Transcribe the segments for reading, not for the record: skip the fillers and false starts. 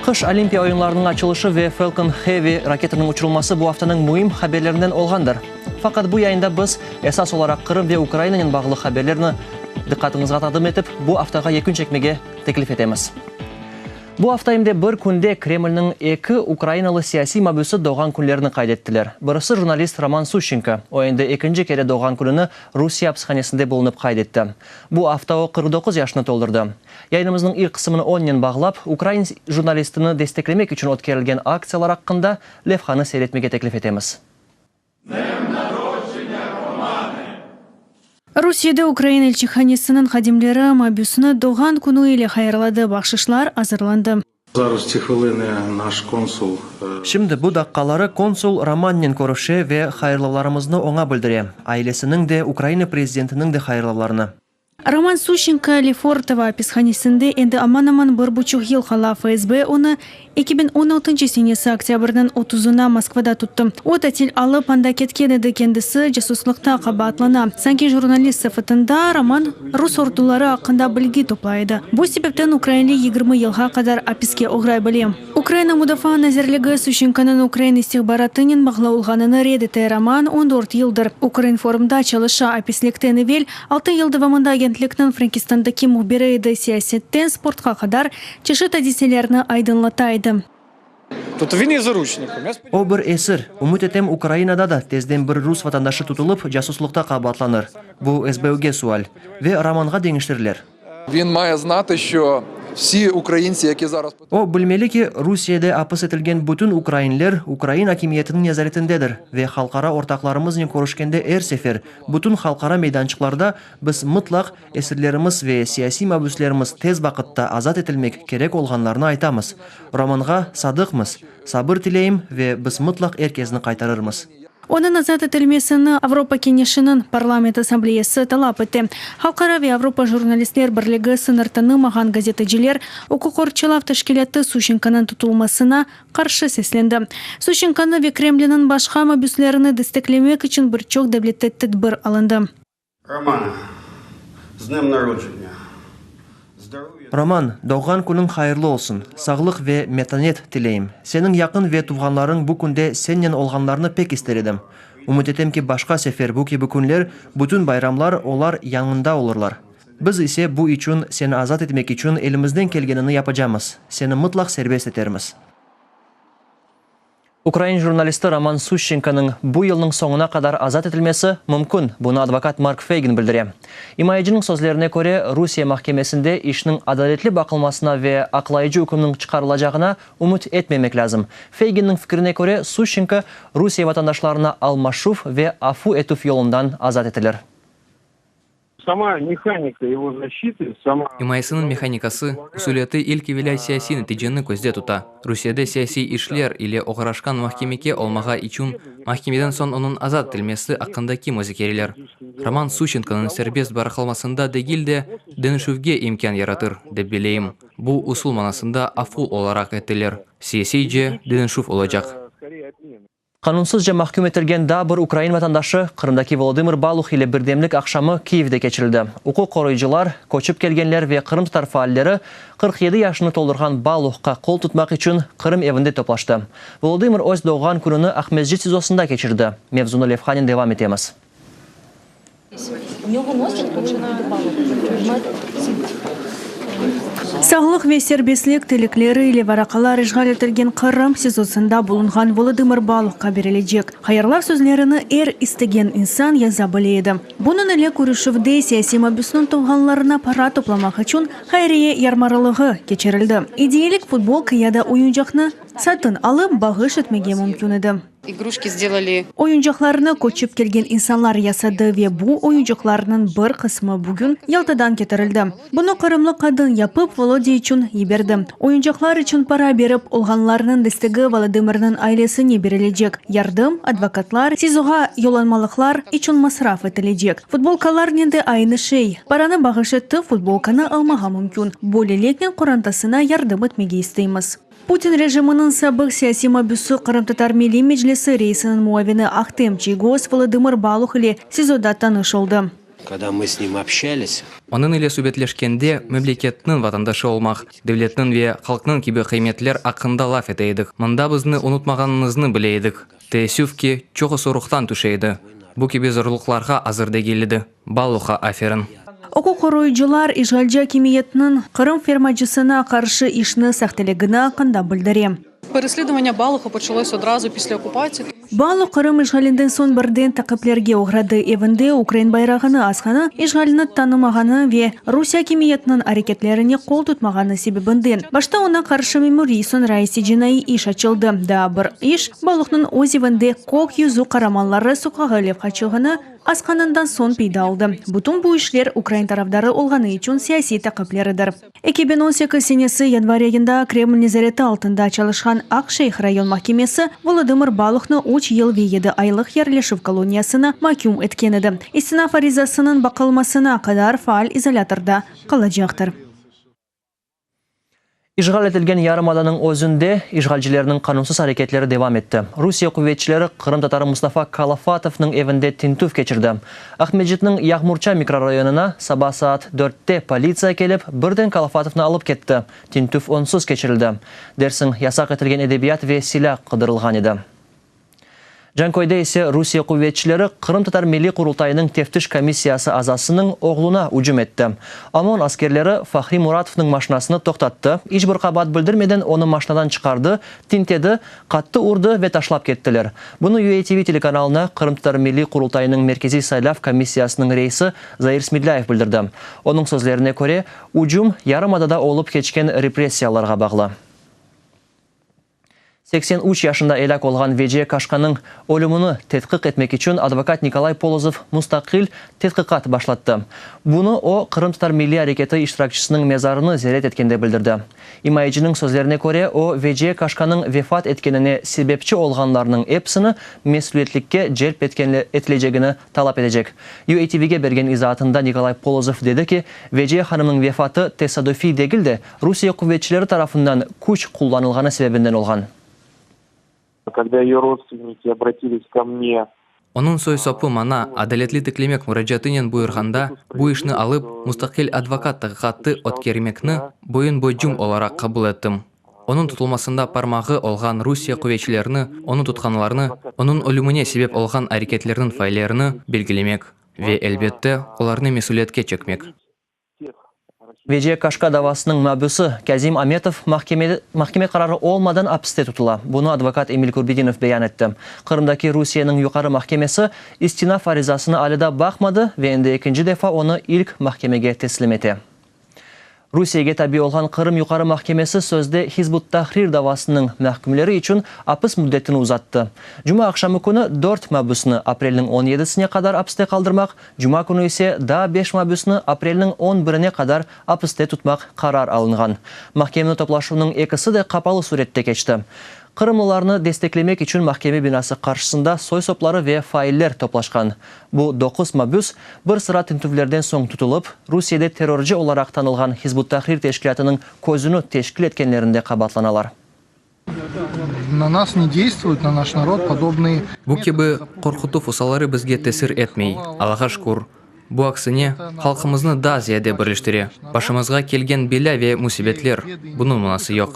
Qış Olimpiya oyunlarınıñ açılışı ve Falcon Heavy raketiniñ uçurılması bu aftanıñ müim haberlerinden olğandır. Faqat bu yayında biz, esas olaraq Qırım ve Ukrainanen bağlı haberlerni diqqatıñızğa taqdim etip, bu aftağa yekün çekmege teklif etemiz. Bu afta em de bir künde Kremlniñ eki ukrainalı siyasiy mabüsi doğğan künlerini qayd ettiler. Birisi jurnalist Roman Suşçenko, o endi ekinci kere doğğan kününi Rusiye apishanesinde bulunıp qayd etti. Bu afta o 49 yaşını toldurdı. Yayınımıznıñ ilk qısımını onnen bağlap, ukrain jurnalistini desteklemek içün ötkerilgen aktsiyalar aqqında levhanı seyretmege teklif etemiz. Rusiyede Ukraina elçihanesiniñ hadimleri mabüsni doğğan künü ile hayırladı, bahşışlar azırlandı. Şimdi bu daqqaları konsul Romannen körüşe ve hayırlavlarımıznı oña bildire, ailesiniñ de, Ukraina prezidentiniñ de hayırlavlarını. Roman Suşçenko Lefortovo apishanesinde endi aman-aman bir buçuq yıl qala. FSB onı 2016 senesi oktâbrniñ otuzına Moskvada tuttı. O, tatil alıp, anda ketken edi. Kendisi casuslıqta qabaatlana. Sanki jurnalist sıfatında Roman rus orduları aqqında bilgi toplay edi. Bu sebepten ukrainli 20 yılğa qadar apiske oğray bile. Ukraina Mudafaa nazirligi Suşçenkonıñ ukrain istihbaratınen bağlı olğanını red ete. Roman 14 yıldır Ukrinformda çalışa, apislikten evel Altı yıl devamında agentlikniñ Frenkistandaki mühbiri edi, siyasetten sportqa qadar çeşit adiselerni aydınlata edi. O bir esir. Ümüt etem, Ukrainada da tezden bir rus vatandaşı tutulıp, casuslıqta qabaatlanır. Bu SBUge sual. Ve Romanğa deñiştirirler. O bilmeli ki, Rusiyede apis etilgen bütün ukrainler ukrain akimiyetiniñ nezaretindedir ve halqara ortaqlarımıznen körüşkende er sefer, bütün halqara meydançıqlarda biz mıtlaq esirlerimiz ve siyasiy mabüslerimiz tez vaqıtta azat etilmek kerek olğanlarını aytamız. Romanğa sadıqmız. Sabır tileyim ve biz mıtlaq er kesni qaytarırmız. Onıñ azat etilmesini Avropa Keñeşiniñ Parlament Assambleyası talap ete. Halqara ve Avropa jurnalistler birligi, sıñır tanımağan gazeteciler, uquqqorçalav teşkilâtı Suşçenkonıñ tutulmasına qarşı seslendi. Suşçenkonı ve Kremlniñ başqa mabüslerini desteklemek içün bir çoq devlette tedbir alındı. Roman, z dnem narodjenniâ! Zdorovya! Roman, doğğan künüñ hayırlı olsun! Sağlıq ve metanet tileyim. Seniñ yaqın ve tuvğanlarıñ bu künde sennen olğanlarını pek ister edim. Ümüt etem ki, başqa sefer bu kibi künler, bütün bayramlar olar yañında olurlar. Biz ise bu içün, seni azat etmek içün elimizden kelgenini yapacamız, seni mıtlaq serbest etermiz. Ukrain jurnalisti Roman Suşçenkonıñ bu yılnıñ soñuna qadar azat etilmesi mümkün, bunı advokat Mark Feygin bildire. İmayeciniñ sözlerine köre, Rusiye mahkemesinde işniñ adaletli baqılmasına ve aqlayıcı ükümniñ çıqarılacağına ümüt etmemek lâzim. Feyginniñ fikrine köre, Suşçenko Rusiye vatandaşlarına almaşuv ve afu etüv yolundan azat etilir. İmayesiniñ mehanikası, usuliyeti ilk evelâ siyasiy neticeni közde tuta. Rusiyede siyasiy işler ile oğraşqan mahkemeke olmağa içün mahkemeden soñ onıñ azat etilmesi aqqındaki muzakereler, Roman Suşçenkonıñ serbest bıraqılmasında degil de, deñişüvge imkân yaratır, dep bileyim. Bu usul manasında afu olaraq etilir, siyasiyce deñişüv olacaq. Qanunsızca mahküm etilgen daa bir ukrain vatandaşı, Qırımdaki Volodımır Baluh ile birdemlik aqşamı Kiyevde keçirildi. Uquq qoruyıcılar, köçip kelgenler ve qırımtatar faalleri 47 yaşını toldurğan Baluhqa qol tutmaq içün Qırım evinde toplaştı. Volodımır öz doğğan kününi Aqmescit SİZOsında keçirdi. Mevzunı levhanen devam etemiz. Sağlıq ve serbestlik tilekleri ile varaqalar işğal etilgen Qırım SİZOsında bulunğan Volodımır Baluhqa berilecek. Hayırlav sözlerini er istegen insan yaza bile edi. Bunıñ ile körüşüvde siyasiy mabüsniñ tuvğanlarına para toplamaq içün hayriye yarmarılığı keçirildi. Ediyelik futbolka ya da oyuncaqnı satın alıp bağış etmege mümkün edi. İgruşki sdelali. Oyuncaqlarnı köçip kelgen insanlar yasadı ve bu oyuncaqlarnıñ bir qısmı bugün Yaltadan ketirildi. Bunı qırımlı qadın yapıp, Volodya içün yiberdi. Oyuncaqlar içün para berip olğanlarnıñ destegi Volodımırnıñ ailesine berilecek. Yardım, advokatlar, SİZOğa yollanmalıqlar içün masraf etilecek. Futbolkalarnen de aynı şey. Paranı bağış etip, futbolkanı almağa mümkün. Böyleliknen qorantasına yardım etmege isteymiz. Putin rejiminiñ sabıq siyasiy mabüsi, Qırımtatar Milliy Meclisi reisiniñ muavini Ahtem Çiygoz Volodımır Baluh ile SİZOda tanış oldı. Kogda mı s nim obşçalis. Onıñ ile subetleşkende memleketniñ vatandaşı olmaq, devletniñ ve halqnıñ kibi qıymetler aqqında laf ete edik. Mında bizni unutmağanıñıznı bile edik. Teessüf ki, çoqusı ruhtan tüşe edi. Bu kibi zorluqlarğa azır degil edi. Baluhqa aferin! Uquq qoruyıcılar işğalci akimiyetniñ Qırım fermacısına qarşı işni sahtelegini aqqında bildire. Peresledovaniye Baluha poçalos odrazu pislâ okupatsiyi. Baluh Qırım işğalinden soñ birden taqiplerge oğradı. Evinde ukrain bayrağını asqanı, işğalni tanımağanı ve Rusiye akimiyetiniñ areketlerine qol tutmağanı sebebinden başta oña qarşı memuriy, soñra ise cinaiy iş açıldı. Daa bir iş, Baluhnıñ öz evinde Kök yüzü qaramanları soqağı levhaçığını asqanından soñ peyda oldı. Bütün bu işler ukrain tarafdarı olğanı içün siyasiy taqipleridir. 2018 senesi yanvar ayında Kreml nezareti altında çalışqan Aqşeyh rayon mahkemesi Volodımır Baluhnı üç yıl ve yedi aylıq yerleşüv koloniyasına maküm etken edi. İstinaf arizasınıñ baqılmasına qadar faal izolâtorda qalacaqtır. İşğal etilgen yarımadanıñ özünde işğalcilerniñ qanunsız areketleri devam etti. Rusiye quvetçileri qırımtatarı Mustafa Kalafatovnıñ evinde tintüv keçirdi. Aqmescitniñ Yağmurça mikrorayonına saba saat dörtte politsiya kelip, birden Kalafatovnı alıp ketti. Tintüv onsuz keçirildi. Dersiñ, yasaq etilgen edebiyat ve silâ qıdırılğan edi. Canköyde ise Rusiye quvetçileri Qırımtatar Milliy Qurultayınıñ Teftiş komissiyası azasınıñ oğluna ücüm etti. OMON askerleri Fahri Muratovnıñ maşinasını toqtattı, iç bir qabaat bildirmeden onı maşinadan çıqardı, tintedi, qattı urdı ve taşlap kettiler. Bunı UATV telekanalına Qırımtatar Milliy Qurultayınıñ Merkeziy saylav komissiyasınıñ reisi Zair Smedlâyev bildirdi. Onıñ sözlerine köre, ücüm yarımadada olıp keçken repressiyalarğa bağlı. 83 yaşında elâk olğan Veciye Kaşkanıñ ölümini tedqiq etmek içün advokat Nikolay Polozov mustaqil tedqiqat başlattı. Bunı o, qırımtatar milliy areketi iştirakçisiniñ mezarını ziyaret etkende bildirdi. İmayeciniñ sözlerine köre, o, Veciye Kaşkanıñ vefat etkenine sebepçi olğanlarnıñ episini mesüliyetlikke celp etilecegini talap etecek. UATVge bergen izaatında Nikolay Polozov dedi ki, Veciye hanımnıñ vefatı tesadüfiy degil de, Rusiye quvetçileri tarafından küç qullanılğanı sebebinden olğan. Kogda eyo rodstvenniki obratilis ko mne. Onıñ soy-sopı maña adaletli tiklemek muracaatınen buyurğanda, bu işni alıp, mustaqil advokat taqiqatı ötkermekni boyun-boycum olaraq qabul ettim. Onıñ tutulmasında parmağı olğan Rusiye quvetçilerini, onı tutqanlarnı, onıñ ölümine sebep olğan areketlerniñ faillerini belgilemek ve, elbette, olarnı mesüliyetke çekmek. Veciye Kaşka davasınıñ mabüsi Kâzim Ametov mahkeme qararı olmadan apiste tutula. Bunı advokat Emil Kurbedinov beyan etti. Qırımdaki Rusiyeniñ Yuqarı mahkemesi istinaf arizasını alâ da baqmadı ve endi ekinci defa onı ilk mahkemege teslim ete. Rusiyege tabi olğan Qırım Yuqarı mahkemesi sözde Hizb ut-Tahrir davasınıñ mahkümleri içün apis müddetini uzattı. Cuma aqşamı künü dört mabüsni aprelniñ on yedisine qadar apiste qaldırmaq, Cuma künü ise daa beş mabüsni aprelniñ on birine qadar apiste tutmaq qarar alınğan. Mahkemeni toplaşuvnıñ ekisi de qapalı sürette keçti. Qırımlılarnı desteklemek içün mahkeme binası qarşısında soy-sopları ve failler toplaşqan. Bu doquz mabüs bir sıra tintüvlerden soñ tutulıp, Rusiyede terrorcı olaraq tanılğan Hizb ut-Tahrir teşkilâtınıñ közüni teşkil etkenlerinde qabaatlanalar. Na nas ne deystvuyut, na naş narod podobnıy. Bu kibi qorqutuv usalları bizge tesir etmey, Allağa şükür. Bu aksine, halqımıznı daa ziyade birleştire. Başımızğa kelgen belâ ve müsibetler, bunıñ manası yoq.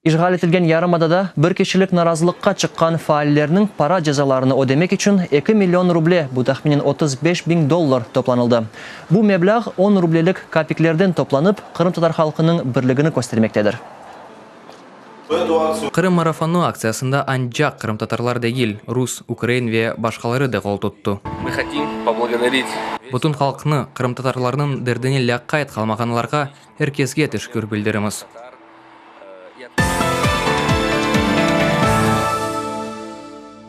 İşğal etilgen yarımadada bir kişilik narazılıqqa çıqqan faallerniñ para cezalarını ödemek içün eki million ruble, bu tahminen 35 biñ dollar, toplanıldı. Bu meblâğ on rublelik kapiklerden toplanıp, qırımtatar halqınıñ birligini köstermektedir. Qırım marafonı aktsiyasında ancaq qırımtatarlar degil, rus, ukrain ve başqaları da qol tuttı. Mı hotim poblagodarit. Bütün halqnı, qırımtatarlarnıñ derdine lâqayt qalmağanlarğa, er kesge teşkür bildirimiz.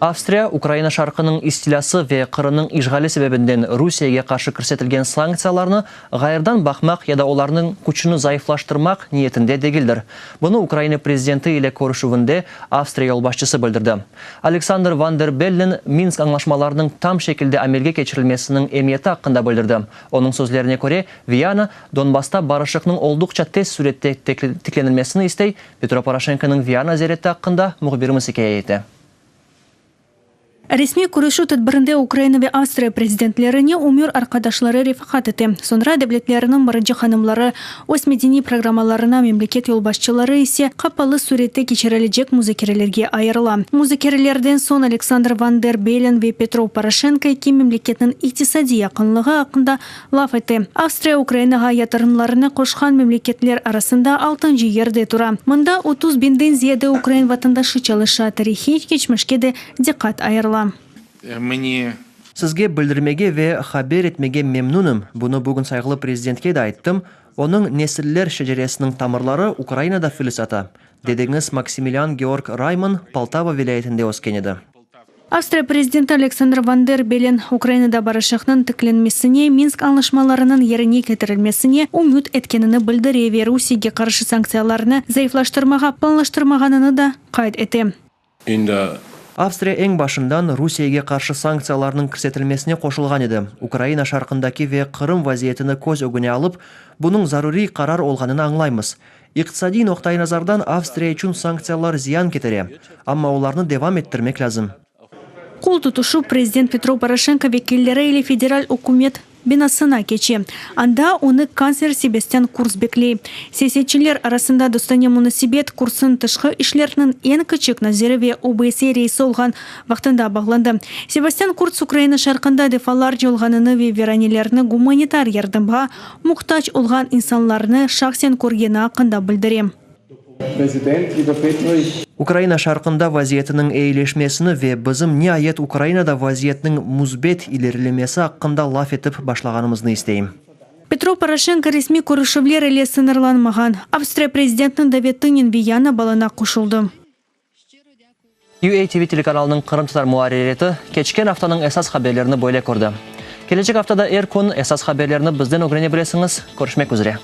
Avstriya, Ukraina şarqınıñ istilâsı ve Qırımnıñ işğali sebebinden Rusiyege qarşı kirsetilgen sanktsiyalarnı ğayrıdan baqmaq ya da olarnıñ küçüni zayıflaştırmaq niyetinde degildir. Bunı Ukraina prezidenti ile körüşüvinde Avstriya yolbaşçısı bildirdi. Aleksandr Van der Bellen Minsk añlaşmalarınıñ tam şekilde amelge keçirilmesiniñ emiyeti aqqında bildirdi. Onıñ sözlerine köre, Viyana, Donbassta barışıqnıñ olduqça tez sürette tiklenilmesini istey, Petro Poroşenkonıñ Viyana ziyareti aqqında mühbirimiz ikâye ete. Resmiy körüşüv tedbirinde Ukraina ve Avstriya prezidentlerine ömür arqadaşları refaqat ete. Soñra devletleriniñ birinci hanımları öz medeniy programmalarına, memleket yolbaşçıları ise qapalı sürette keçirilecek muzakerelerge ayırıla. Muzakerelerden soñ Aleksandr Van der Bellen ve Petro Poroşenko eki memleketniñ iqtisadiy yaqınlığı aqqında Laf ete, Avstriya Ukrainağa yatırımlarını qoşqan memleketler arasında altıncı yerde tura. Mında 30 biñden ziyade ukrain vatandaşı çalışa, tarihiy keçmişke de diqqat ayırıla. Sizge bildirmege ve haber etmege memnünim, bunı bugün sayğılı prezidentke de ayttım, onıñ nesiller şeceresiniñ tamırları Ukrainada filis ata. Dedeñiz Maksimilian Georg Raymann Poltava vilâyetinde ösken edi. Avstriya prezidenti Aleksandr Van der Bellen Ukrainada barışıqnıñ tiklenmesine, Minsk añlaşmalarınıñ yerine ketirilmesine ümüt etkenini bildire ve Rusiyege qarşı sanktsiyalarnı zayıflaştırmağa planlaştırmağanını da qayd ete. Avstriya eñ başından Rusiyege qarşı sanktsiyalarnıñ kirsetilmesine qoşulğan edi. Ukraina şarqındaki ve Qırım vaziyetini köz ögüne alıp, bunıñ zaruriy qarar olğanını añlaymız. İqtisadiy noqtai nazardan Avstriya içün sanktsiyalar ziyan ketire, amma olarnı devam ettirmek lâzim. Qol tutuşuv prezident Petro Poroşenko vekilleri ile federal ükümet binasına keçe. Anda onı kantsler Sebastyan Kurz bekley. Siyasetçiler arasında dostane munasebet Kurzın tışqı işlerniñ eñ kiçik naziri ve OBSE reisi olğan vaqtında bağlandı. Sebastyan Kurz Ukraina şarqında defalarca olğanını ve viranelerni gumanitar yardımğa muhtac olğan insanlarnı şahsen körgeni aqqında bildire. Ukraina şarqında vaziyetiniñ eyileşmesini ve bizim niayet Ukrainada vaziyetniñ müsbet ilerilemesi aqqında laf etip başlağanımıznı isteyim. Petro Poroşenko resmiy körüşüvler ile sıñırlanmağan Avstriya prezidentiniñ davetinen Viyana balına qoşuldı. UATV telekanalınıñ qırımtatar muarririyeti keçken aftanıñ esas haberlerini böyle kördi. Kelecek aftada er kün esas haberlerni bizden ögrene bilesiñiz. Körüşmek üzre.